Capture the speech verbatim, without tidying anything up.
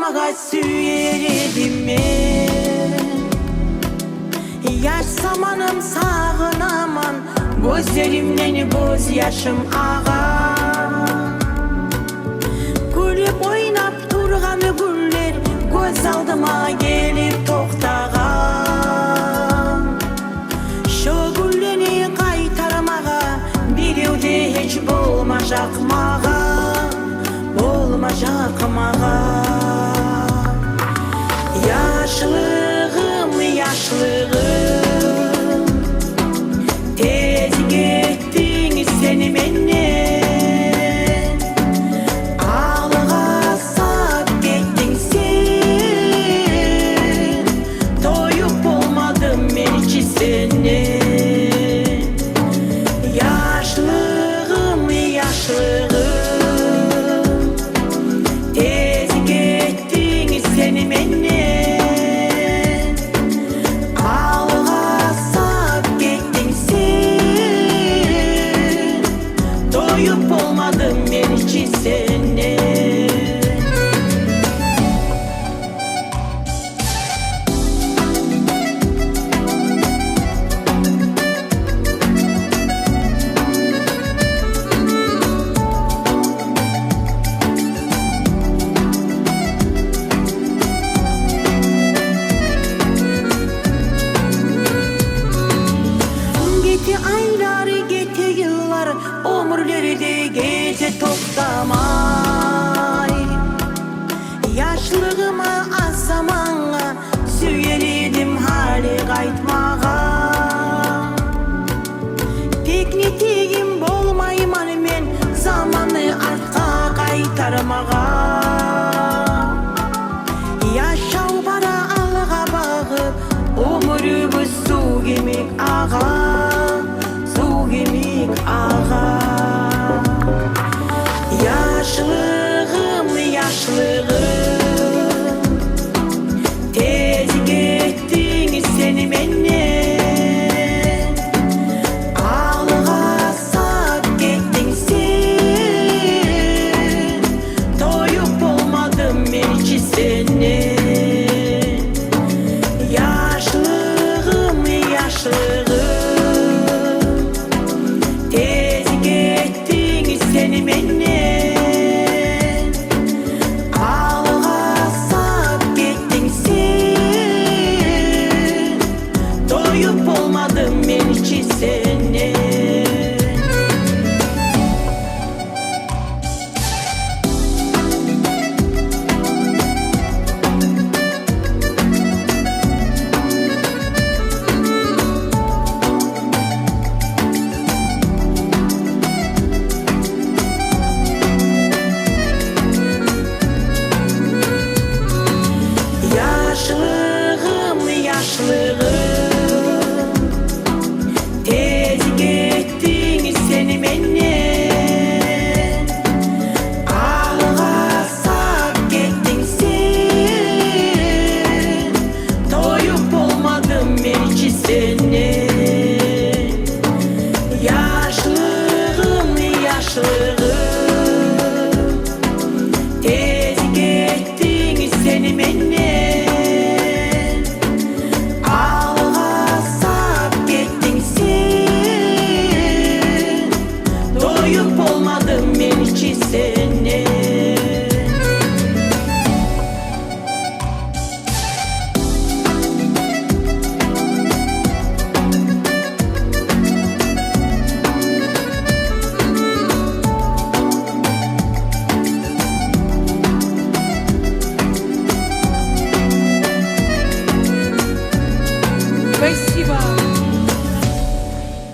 Магъа сюер эдим мен. Яш заманым сагъынаман, гёзлеримден гёз яшым агъа. Гюлюп ойнап тургъан гюллер гёз алдыма гелип токътагъан. Шо гюллени къайтармагъа бирев де гьеч болмажакъ магъа, болмажакъ магъа. Яшлыгъым, яшлыгъым, тез гетдинг сен менден. Алгъасап гетдинг сен, тоюп болмадым мен чи сенден. Яшлыгъым, яшлыгъым, тез гетдинг сен менден. Алгъасап гетдинг сен, тоюп болмадым мен чи сенден. Гете айлар, гете йыллар, оьмюрлер де гете токътамай.